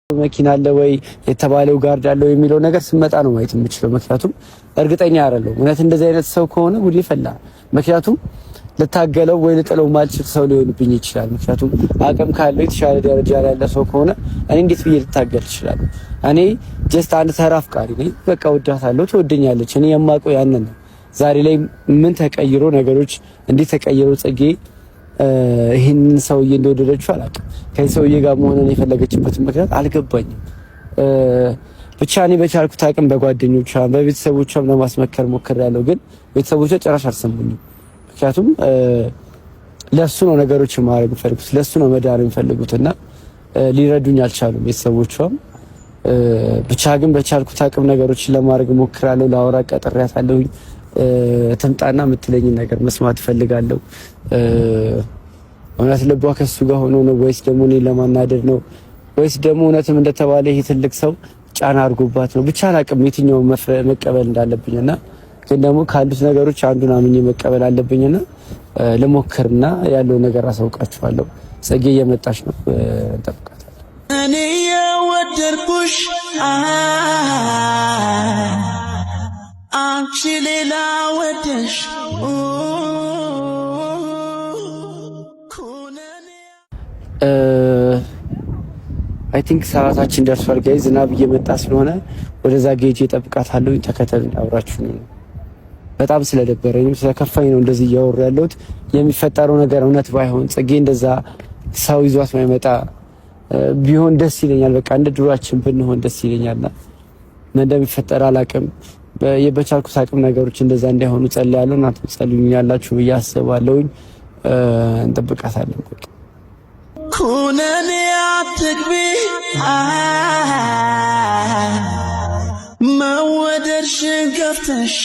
መኪና አለ ወይ፣ የተባለው guard አለ ወይ የሚለው ነገር ስመጣ ነው ማየት የምችለው። ምክንያቱም እርግጠኛ አይደለሁም። እውነት እንደዚህ አይነት ሰው ከሆነ ጉድ ይፈላ። ምክንያቱም ልታገለው ወይ ልጥለው ማልችል ሰው ሊሆንብኝ ይችላል። ምክንያቱም አቅም ካለው፣ የተሻለ ደረጃ ላይ ያለ ሰው ከሆነ እኔ እንዴት ብዬ ልታገል እችላለሁ? እኔ just አንድ ተራ አፍቃሪ ነኝ። በቃ ወዳታለሁ፣ ትወደኛለች። እኔ የማውቀው ያንን ነው። ዛሬ ላይ ምን ተቀይሮ፣ ነገሮች እንዴት ተቀይሮ ጽጌ ይህንን ሰውዬ እንደወደደችው አላውቅም። ከዚህ ሰውዬ ጋር መሆንን የፈለገችበት ምክንያት አልገባኝም። ብቻ እኔ በቻልኩት አቅም በጓደኞቿ በቤተሰቦቿም ለማስመከር ሞክሬያለሁ፣ ግን ቤተሰቦቿ ጭራሽ አልሰሙኝም። ምክንያቱም ለሱ ነው ነገሮችን ማድረግ የሚፈልጉት፣ ለሱ ነው መዳር የሚፈልጉት እና ሊረዱኝ አልቻሉም ቤተሰቦቿም። ብቻ ግን በቻልኩት አቅም ነገሮችን ለማድረግ ሞክራለሁ። ላወራ ቀጥሬያታለሁኝ። ትምጣና የምትለኝን ነገር መስማት እፈልጋለሁ። እውነት ልቧ ከሱ ጋር ሆኖ ነው ወይስ ደግሞ እኔን ለማናደድ ነው ወይስ ደግሞ እውነትም እንደተባለ ይሄ ትልቅ ሰው ጫና አድርጎባት ነው? ብቻ አላቅም የትኛውን መቀበል እንዳለብኝና ግን ደግሞ ካሉት ነገሮች አንዱን አምኜ መቀበል አለብኝና ልሞክርና ያለው ነገር አሳውቃችኋለሁ። ጽጌ እየመጣች ነው፣ እንጠብቃታለን። እኔ የወደድኩሽ አንቺ ሌላ ወደሽ። I think ሰዓታችን ደርሷል guys። ዝናብ እየመጣ ስለሆነ ወደዛ ጌጅ እጠብቃታለሁ። ተከተሉኝ፣ አብራችሁ ነው። በጣም ስለደበረኝም ስለከፋኝ ነው እንደዚህ እያወሩ ያለሁት። የሚፈጠረው ነገር እውነት ባይሆን፣ ጽጌ እንደዛ ሰው ይዟት ማይመጣ ቢሆን ደስ ይለኛል። በቃ እንደ ድሯችን ብንሆን ደስ ይለኛልና ምን እንደሚፈጠር አላቅም። የበቻልኩት አቅም ነገሮች እንደዛ እንዳይሆኑ ጸልያለሁ። እናንተም ጸልዩኛላችሁ ብዬ አስባለሁኝ። እንጠብቃታለን። በቃ ኩነኔ አትግቢ፣ መወደድሽን ገፍተሽ።